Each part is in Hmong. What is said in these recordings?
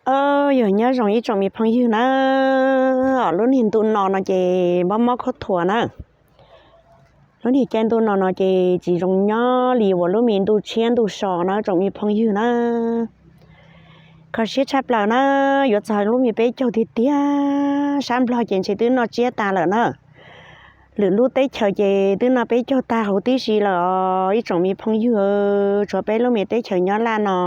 Os, yog nyob zoo ib tsoom me phooj ywg na, lub niag ntu no no ces mob mob khaub thuas na. Lub niag caij ntu no no ces tsis zoo nyob li uas lub me ntu tshiab ntu so na tsoom me phooj ywg na. Kho siab tshaj plaws na, yuav txog lub me peb caug tiag tiag, sab Nplog ces ntshe twb noj tsiab tas lawm na. Lwm lub teb chaws ces twb noj peb caug tag huv tib si lawm os ib tsoom me phooj ywg, tshuav peb lub me teb chaws Nyab Laj no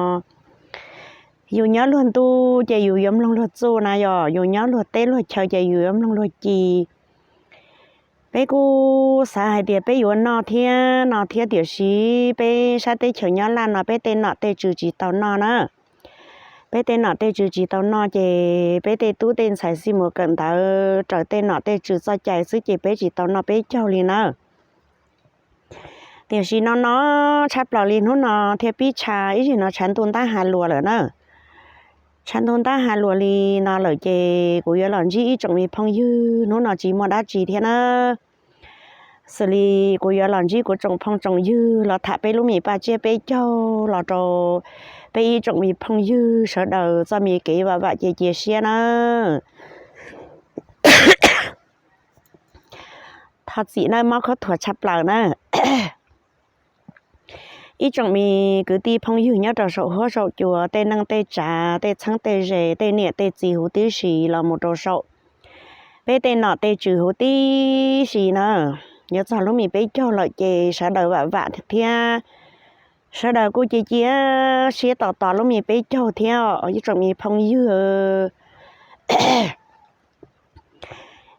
yus nyob luag ntuj ces yus yuav mloog luag txuj na, yog yus nyob luag teb luag chaw ces yus yuav mloog luag ci. Peb kuj xav hais tias peb yuav noj thiab no thiab, tiam sis peb sab teb chaws Nyab Laj no peb tej nom tej tswv tsis tau noj na. Peb tej nom tej tswv tsis tau noj ces peb tej tub tej ntxhais xij mus kawm ntawv raws tej nom tej tswv txoj cai xwb ces peb tsis tau noj peb caug li na. Tiam sis no no tshaj plaws li hnub no thiaj pib tshav ib zig no tshav ntuj ntab ha luas lawm na. Tshav ntuj ntab ha luas li no lawm ces kuv yuav los ntsib ib tsoom me phooj ywg hnub no tsis muaj dab tsi thiab na. Xws li kuv yuav los ntsib kuv tsoom phooj tsoom ywg los tham peb lub me paj tsiab peb caug los rau peb ib tsoom me phooj ywg sawv daws txoj me kev vam vam cia cia siab na. Thov txim nawb, mob khaub thuas tshaj plaws na. Ib tsoom me kwv tij phooj ywg nyob rau saum huab saum cua, tej neej tej tsav, tej txheeb tej ze, tej niam tej txiv huv tib si los mus rau saum peb tej nom tej tswv huv tib si na. Yuav txog lub me peb caug lawm ces sawv daws vam vam thiab sawv daws kuj cia cia siab tos tos lub me peb caug thiab os ib tsoom me phooj ywg.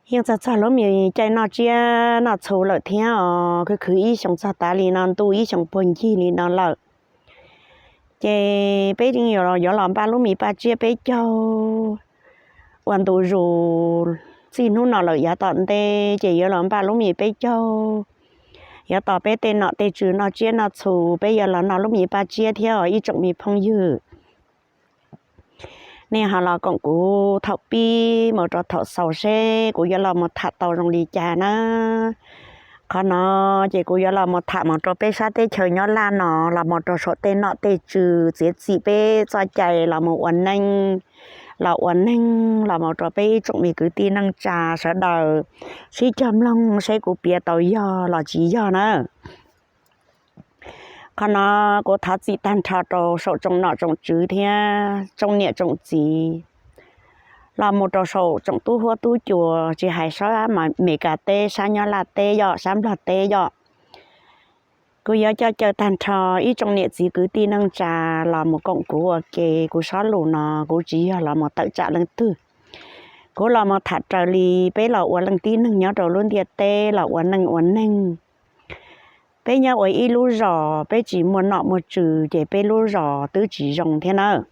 Yeej txog txog lub me caij noj tsiab noj txhu lawm thiab os, khwv khwv ib xyoos txog tav li no ntuj ib xyoos puag ncig li no lawm. Ces peb yeej yuav los npaj lub me paj tsiab peb caug ua ntu zus txij hnub no lawm yav tom ntej ces yuav los npaj lub me peb caug yav tom peb tej nom tej tswv noj tsiab noj txhu, peb yuav los noj lub me paj tsiab thiab os ib tsoom me phooj ywg. Nej ho los koom kuv thaum pib mus rau thaum xaus seb kuv yuav los mus tham tau zoo li cas na. Qhov no ces kuv yuav los mus tham mus rau peb sab teb chaws Nyab Laj no los mus rau saum tej nom tej tswv txiav txim peb txoj cai los mus ua neej, los ua neeg los mus rau peb ib tsoom me kwv tij neej tsa sawv daws sib cog mloog seb kuv piav tau yog los tsis yog na. Qhov no kuv thov txim tag nrho rau saum tsoom nom tsoom tswv thiab tsoom niam tsoom txiv los mus rau saum tsoom tub huab tub cua, tsis hais sab Mes Kas teb, sab Nyab Laj teb yom, sab Nplog teb yom. Kuv yuav coj caw tag nrho ib tsoom niam txiv kwv tij neej tsa los mus koom kuv ua ke. Kuv sob lus no kuv tsis yog los mus tawm tsam leej twg, kuv los mus tham raws li peb los ua leej tib neeg nyob rau lub ntiaj teb los ua neej ua neeg. Peb nyob ua ib lub zos peb tsis muaj nom muaj tswv ces peb lub zos twb tsis zoo thiab nawb.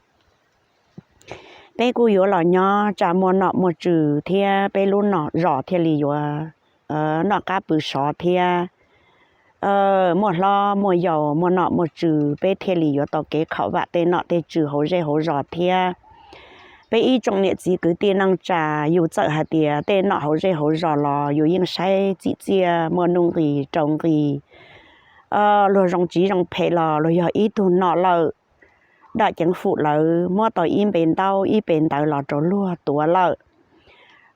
Peb kuj yuav los nyob tsa muaj nom muaj tswv thiab peb lub nom zos thiaj li yuav noj qab pw sov thiab muaj hlob muaj yau muaj nom muaj tswv, peb thiaj li yuav tau kev khom vam tej nom tej tswv hauv zej hauv zos thiab. Peb ib tsoom niam txiv kwv tij neej tsa, yus txawm hais tias tej nom hauv zej hauv zos los yus yeej saib txim txiaj muaj nuj nqis rau nqis. Luag zoo tsiv zoo phem los luag yog ib tug nom lawm, dam ceev fum lawv muab tau ib npe ntaub ib npe ntawv los rau luag tuav lawm.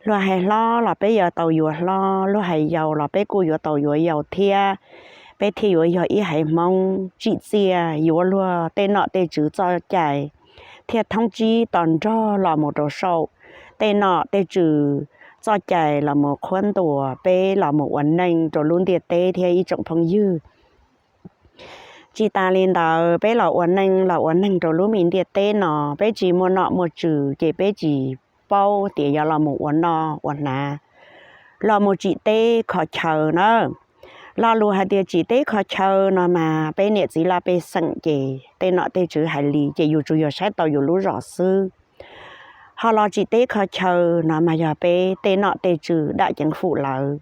Luag hais hlob los peb yuav tau yuav hlob, luag hais yau los peb kuj yuav tau yuav yau thiab. Peb thiaj yuav yog ib haiv Hmoob tsim txiaj yuav luag tej nom tej tswv txoj cai, thiaj thoob tsib tos nrog los mus rau saum tej nom tej tswv txoj cai los mus qhuab ntuas peb los mus ua neej rau lub ntiaj teb thiab ib tsoom phooj ywg. Tsis tas li ntawd, peb los ua neej los ua neeg rau lub me ntiaj teb no, peb tsis muaj nom muaj tswv ces peb tsis paub tias yuav los mus ua noj ua hnav, los mus tsim teb kho chaw na. Lo lus hais tias tsim teb kho chaw no mas peb niam txiv laj pej xeem ces tej nom tej tswv hais li ces yus tsuas yog saib tau yus lub zos xwb. Ho los tsim teb kho chaw no mas yog peb tej nom tej tswv dam ceev fum lawv,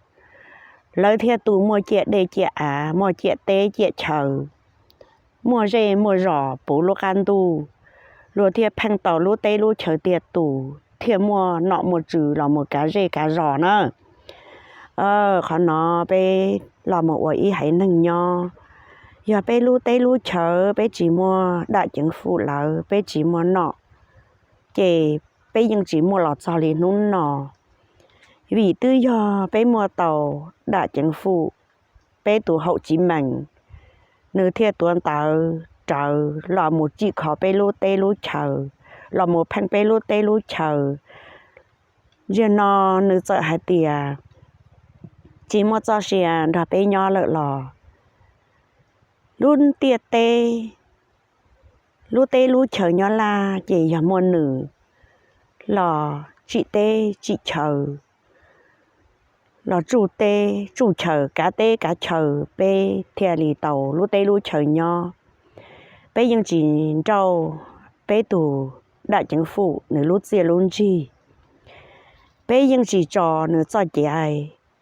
lawv thiaj tu muaj ciam dej ciam av, muaj ciam teb ciam chaw, muaj zej muaj zos puv lub qab ntuj, luag thiaj pheej tau lub teb lub chaw tiaj tus, thiaj muaj nom muaj tswv los mus kav zej kav zos na. Qhov no peb los mus ua ib haiv neeg nyob, yog peb lub teb lub chaw peb tsis muaj dam ceev fum lawv, peb tsis muaj nom ces peb yeej tsis muaj los txog li hnub no. Vim twb yog peb muaj tau dam ceev fwm, peb tus haum tsiv mees, nws thiaj tuav ntawv rawv los mus tsim kho peb lub teb lub chaw, los mus pheej peb lub teb lub chaw. Zaum no nws txawm hais tias tsis muaj txoj sia nrog peb nyob lawm los lub ntiaj teb, lub teb lub chaw nyob Laj ces yog muaj nws los tsim teb tsim chaw, los tsuj teb tsuj chaw, kav teb kav chaw, peb thiaj li tau lub teb lub chaw nyob. Peb yeej tsis nrauj peb tus dam ceev fwm nws lub txiaj lub ntsig. Peb yeej tsis tso nws txoj kev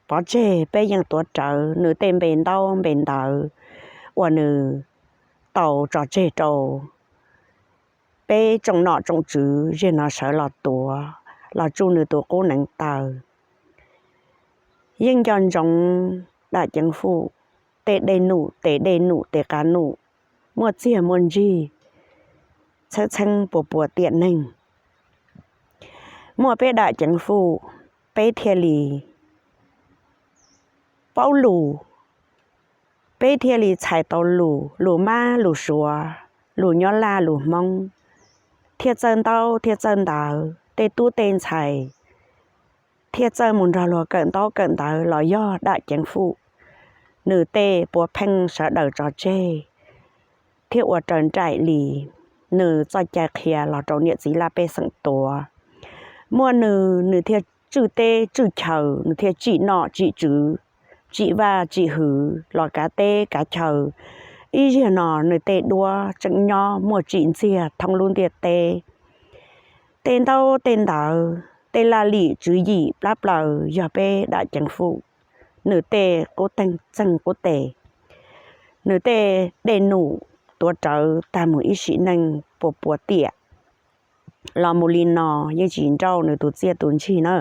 pov tseg, peb yeej tuav rawv nws tej npe ntaub npe ntawv uas nws tau tso tseg rau peb tsoom nom tsoom tswv zaum no sawv los tuav, los tsuj nws tus qub neev taw. Yeej nco ntsoov dam ceev fwm tej dej num, tes dej num, tes qav num, muaj txiag muaj ntsig, txheeb txheeb puas puas tiam neeg. Muaj peb dam ceev fwm, peb thiaj li paub lus, peb thiaj li txhais tau lus, lus Mab lus Suav, lus nyob Laj lus Hmoob, thiaj txawj ntaub thiaj txawj ntawv, tej tub tej ntxhais thiaj txawj mus nrog luag kawm ntaub kawm ntawv los yog dam ceev fwm nws tej puav pheej sawv daws tso tseg, thiaj ua raws nraim li nws txoj cai qhia los rau niam txiv laj pej xeem tuav. Muaj nws, nws thiaj tswj teb tswj chaw, nws thiaj tsim nom tsim tswv, tsim vaj tsim hwv los kav teb kav chaw. Ib zaug no nws tej duab tseem nyob muaj tsim ntxiag thoob lub ntiaj teb. Tej ntaub tej ntawv, tej laj lim tswv yim plab plaws yog peb dam ceev fwm nws tej qub teeg txeeg qub tes, nws tej dej num tuav rawv tag mus ib sim neej puas puas tiam los mus li no yeej tsis nrauj nws tus txiaj tus ntsig na.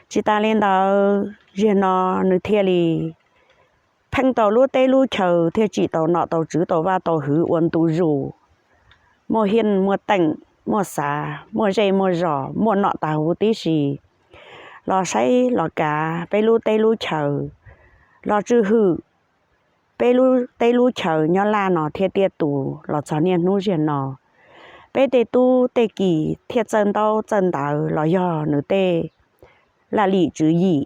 Tsis tas li ntawd, zaum no nws thiaj li pheej tau lub teb lub chaw, thiaj tsim tau nom tau tswv tau vaj tau hwv ua ntu zus, muaj hiaj muaj teem, muaj xav, muaj zej muaj zos, muaj nom tas huv tib si, los saib los kav peb lub teb lub chaw, los tswj hwm peb lub teb lub chaw nyob Laj no thiaj tiaj tus los txog niaj hnub zaum no. Peb tej tub tej kiv thiaj txawj ntaub txawj ntawv los yog nws tej laj lim tswv yim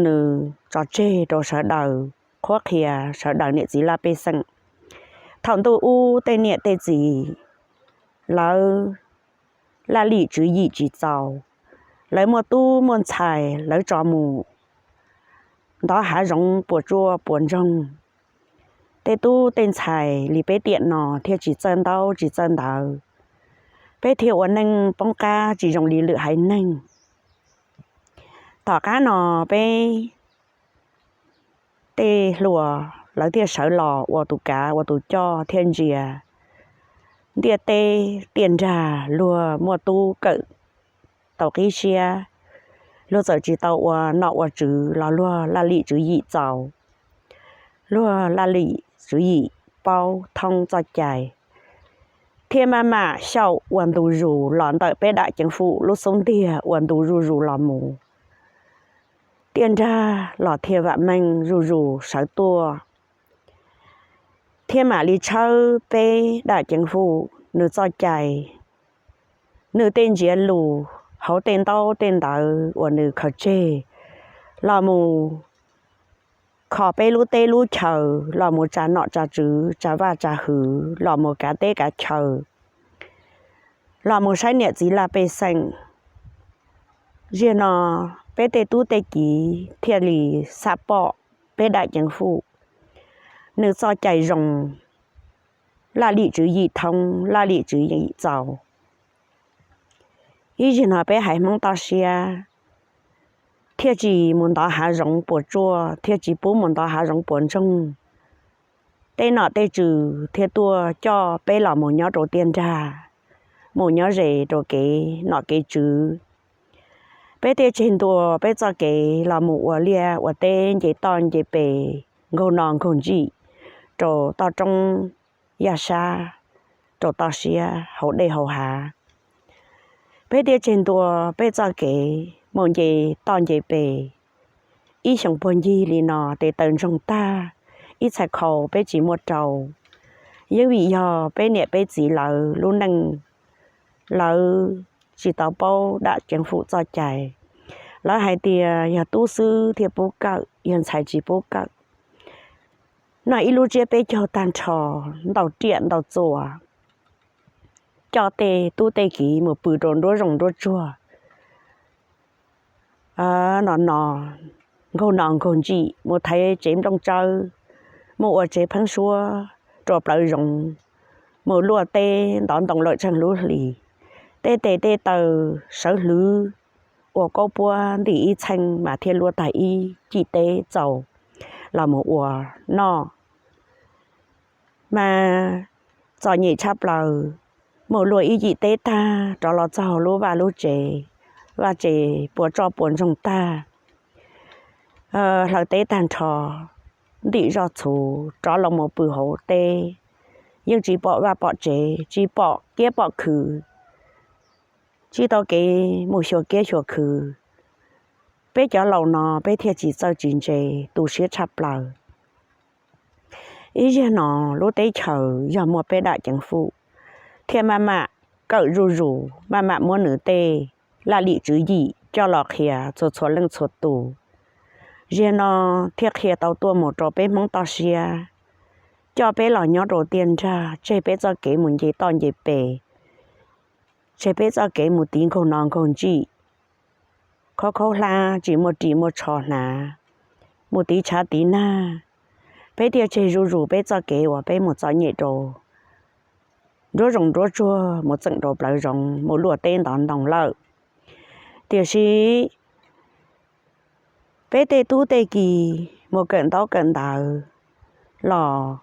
nws tso tseg rau sawv daws qhuab qhia sawv daws niam txiv laj pej xeem. Thaum ntuj ub tej niam tej txiv lawv laj lim tswv yim tsis txaus, lawv muaj tub muaj ntxhais lawv tso mus ntov hav zoov puas tsuaj puas ntsoog. Tej tub tej ntxhais li peb tiam no thiaj tsis txawj ntaub tsis txawj ntawv, peb thiaj ua neej poob qab tsis zoo li lwm haiv neeg. Tom qab no peb tej hluas lawv thiaj sawv los ua tus kav ua tus coj thiaj ntsia ntiaj teb tiaj nrag, luag muaj tub kawm tau qib siab, luag txawm tsis tau ua nom ua tswv los luag laj lim tswv yim txaus, luag laj lim tswv yim paub thoob txoj cai, thiaj maj mam xyaum ua ntu zus los ntawm peb dam ceev fwm lub xub ntiag ua ntu zuj zus los mus. Tiaj nrag los thiaj vam meej zuj zus sawv tuaj, thiaj mam li tshawb peb dam ceev fwm nws txoj cai, nws tej ntsiav lus hauv tej ntaub tej ntawv uas nws khaws tseg los mus kho peb lub teb lub chaw, los mus tsa nom tsa tswv tsa vaj tsa hwv, los mus kav teb kav chaw, los mus saib niam txiv laj pej xeem. Zaum no peb tej tub tej kiv thiaj li xam pom peb dam ceev fwm nws txoj cai zoo, laj lim tswv yim thoob laj lim tswv yim txaus. Ib zaug no peb haiv Hmoob toj siab thiaj tsis mus ntov hav zoov puas tsuaj, thiaj tsis pub mus ntov hav zoov puas ntsoog. Tej nom tej tswv thiaj tuaj coj peb los mus nyob rau tiaj nrag, mus nyob ze rau kev nom kev tswv. Peb thiaj tseg ntua peb txoj kev los mus ua liaj ua teb nce toj nce pes, nkaug no nkaug ntsim rau toj roob yaj sab, rau toj siab hauv dej hauv hav. Peb thiaj tseg ntua peb txoj kev mus nce toj nce pes. Ib xyoos puag ncig li no tes taw ntsoog tag, ib txhais khau peb tsis muaj rau. Yeej vim yog peb niam peb txiv lawv lub neej, lawv tsis tau paub dab ceev fwm txoj cai. Lawv hais tias yog tub xwb thiaj pub kawm, yog ntxhais tsis pub kawm. Noj ib lub tsiab peb caug tag nrho, ntaus riam ntaus txuas, coj tej tub tej kiv mus pw rau nruab zoov nruab tsuag, no no, nkaug no nkaug ntsim, mus thaiv tsev nplooj tsawb, mus ua tsev pheeb suab rau plawv zoov, mus luaj teb ntov ntoo lawm tsheej lub hlis, tej tes tej taw sawv hlwv ua kaub puab ntim ib txheej mas thiaj luaj tag ib cim teb txaus los mus ua noj. Mas txom nyem tshaj plaws, mus luaj ib cim teb tag rov los txog lub vaj lub tsev, vaj tsev puas tsoj puas ntsoog tag, hlaws teb tag nrho, ntim zoj txhuv rov los mus pw hauv teb, yeej tsis pom vaj pom tsev, tsis pom kiab pom khw, tsis tau kev mus xyuas kiab xyuas khw. Peb cov laus no peb thiaj tsis txawj tsis ntse, tu siab tshaj plaws. Ib zaug no lub teb chaws yog muaj peb dab ceev fwm, thiaj maj mam kawm zuj zus, maj mam muab nws tej laj lim tswv yim coj los qhia txhua txhua leej txhua tus. Zaum no thiaj qhia tau tuaj mus rau peb Hmoob toj siab, coj peb los nyob rau tiaj nrag, tseg peb txoj kev mus nce toj nce pes, tseg peb txoj kev mus tiv nkaug no nkaug ntsim, khaub khaub hlab tsis muaj ris muaj tsho hnav, mus tiv tshav tiv nag, peb thiaj tseg zuj zus peb txoj kev uas peb mus txom nyem rau nruab zoov nruab tsuag, mus txeem rau plawv zoov, mus luaj teb ntov ntoo lawm. Tiam sis peb tej tub tej kiv mus kawm ntaub kawm ntawv los,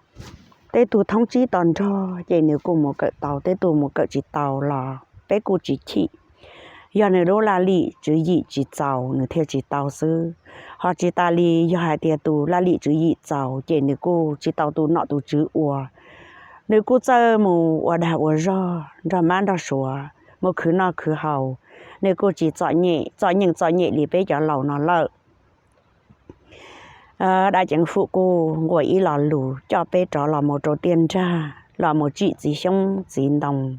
tej tug thoob tsib to nrog ces nws kuj mus kawm tau, tej tug mus kawm tsis tau los peb kuj tsis chim. Yog nws lub laj lim tswv yim tsis txaus nws thiaj tsis tau xwb, ho tsis tas li yog hais tias tus laj lim tswv yim txaus ces nws kuj tsis tau tus nom tus tswv ua. Nws kuj txawj mus ua dag ua zog nrog mab nrog suav, mus khwv noj khwv haus, nws kuj tsis txom nyem, txom nyeej txom nyem li peb cov laus no lawm. Dab ceev fwm kuj nquas ib lo lus coj peb rov los mus rau tiaj nrag, los mus tsim txiv xyoob txiv ntoo,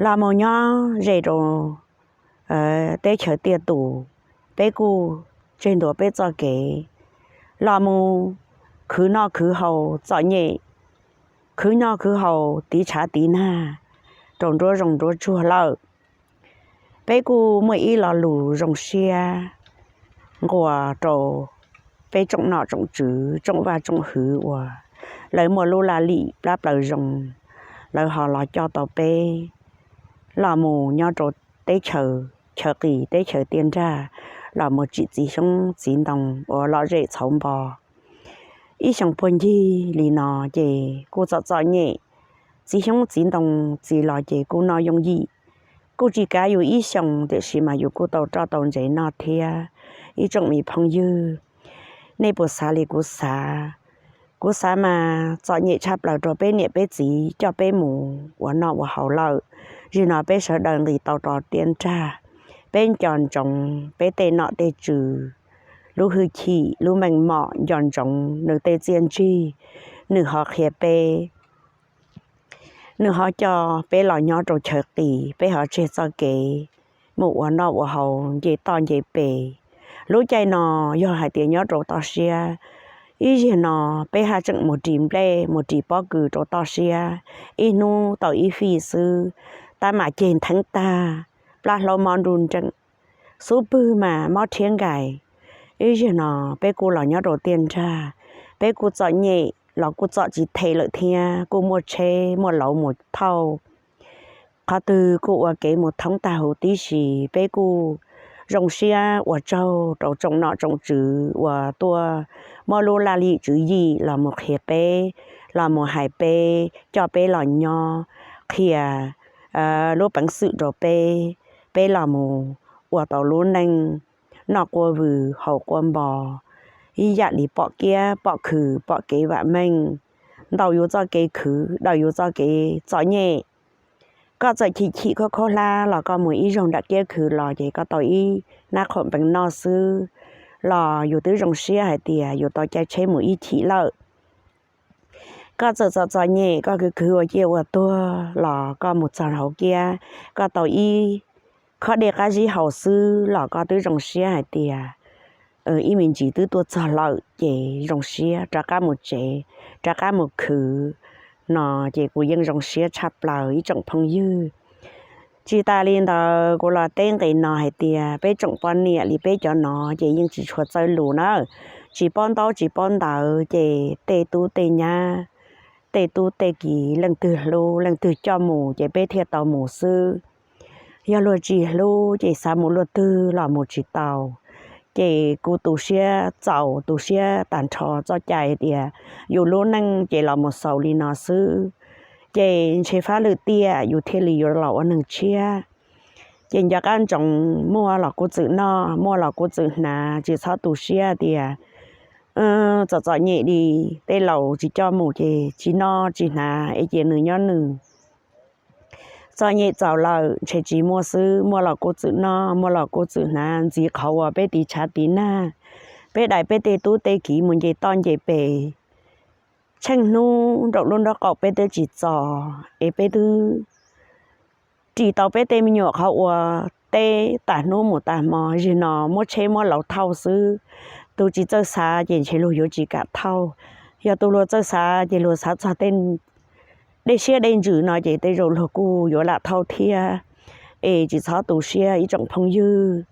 los mus nyob ze rau teb chaws tiaj tus. Peb kuj tseg ntua peb txoj kev los mus khwv noj khwv haus txom nyem, khwv noj khwv haus tiv tshav tiv nag rau nruab zoov nruab tsuag lawm. Peb kuj muaj ib lo lus zoo siab nquas rau peb tsoom nom tsoom tswv, tsoom vaj tsoom hwv uas lawv muaj lub laj lim plab plaws zoo, lawv ho los coj tau peb los mus nyob rau teb chaws, chaw qis teb chaws tiaj nrag, los mus tsim txiv xyoob txiv ntoo uas lom zem txhauv npo. Ib xyoos puag ncig li no ces kuj txom txom nyem, txiv xyoob txiv ntoo txi los ces kuj noj yooj yim. Kuj tsis kav yus ib xyoos tiam sis mas yus kuj tau roj tau ntsev noj thiab. Ib tsoom me phooj ywg, nej puas xav li kuv xav? Kuv xav mas txom nyem tshaj plaws rau peb niam peb txiv coj peb mus ua noj ua haus lawm. Zaum no peb sawv daws nqis tau rau tiaj nrag, peb nco ntsoov peb tej nom tej tswv lub hwj chim lub meej mom, nco ntsoov nws tej txiaj ntsig, nws ho qhia peb, nws ho coj peb los nyob rau chaw qis, peb ho tseg txoj kev mus ua noj ua haus nce toj nce pes. Lub caij no yog hais tias nyob rau toj siab, ib zaug no peb haj tseem mus ris nplej mus ris pob kws rau toj siab, ib hnub tau ib fij xwb, tab mam ceg ntheev tag, plab hlaub mob nruj nreej, xub pwg mas mob rhiab nkais. Ib zaug no peb kuj los nyob rau tiaj nrag, peb kuj txom nyem los kuj txom tsis them lawm thiab, kuj muaj tsheb muaj lauv mus thauj, qhov twg kuj ua kev mus thoob tag huv tib si. Peb kuj zoo siab ua tsaug rau tsoom nom tsoom tswv uas tuaj muab lub laj lim tswv yim los mus qhia peb, los mus hais peb, coj peb los nyob, qhia lub peev xwm rau peb, peb los mus ua tau lub neej noj quaj vwm haus quaj npo, ib yam li pom kiab pom khw pom kev vam meej, ntaus yus txoj kev khwv, ntaus yus txoj kev txom nyem. Koj txawm chim chim khaub khaub hlab los koj mus ib zaug nram kiab khwv los ces koj tau ib hnab qhuam npeev noj xwb los yus twb zoo siab hais tias yus tau caij tsheb mus ib chim lawm. Koj txawm txom txom nyem, koj khwv khwv ua ciaj ua tuag los koj mus txog hauv kiab, koj tau ib khob dej qab zib haus xwb los koj twb zoo siab hais tias ib me ntsis twb tuaj txog lawm ces zoo siab rov qab mus tsev, rov qab mus khwv no ces kuv yeej zoo siab tshaj plaws ib tsoom phooj ywg. Tsis tas li ntawd kuv los teb nqe no hais tias peb tsoom poj niam li peb cov no ces yeej tsis tshua txawj lus na, tsis paub ntaub tsis paub ntawv ces tej tub tej nyab, tej tub tej kiv leej twg hlub leej twg coj mus ces peb thiaj tau mus xwb. Yog luag tsis hlub ces xav mus luaj twg los mus tsis tau. Ces kuv tu siab txaus tu siab tag nrho txoj cai tias yus lub neej ces los mus xaus li no xwb, ces ntshe fab lwm tiam yus thiaj li yuav los ua neeg tshiab. Ces nco qab ntsoov, muaj los kuv txwm noj, muaj los kuv txwm hnav, tsis txhob tu siab tias txom txom nyem li, tej laus tsis coj mus ces tsis noj tsis hnav es cia nws nyob nws. Txom nyem txaus lawm ntshe tsis muaj xwb, muaj los kuv txwm noj, muaj los kuv txwm hnav, ntxiv qhov uas peb tiv tshav tiv nag, peb daim peb tej tub tej kiv mus nce toj nce pes, tsheej hnub nraum lub nraub qaum peb twb tsis txos es peb twb ris tau peb tej me nyuam qhov uas teb tas hnub mus tas hmo, zim no muab tsheb muab laus thauj xwb. Tus tsis txawj xav ces ntshe luag yuav tsis kam thauj. Yog tus luag txawj xav ces luag xav txog tej dej siab dej ntsws no ces tej zaum luag kuj yuav lam thauj thiab. Es tsis txhob tu siab ib tsoom phooj ywg.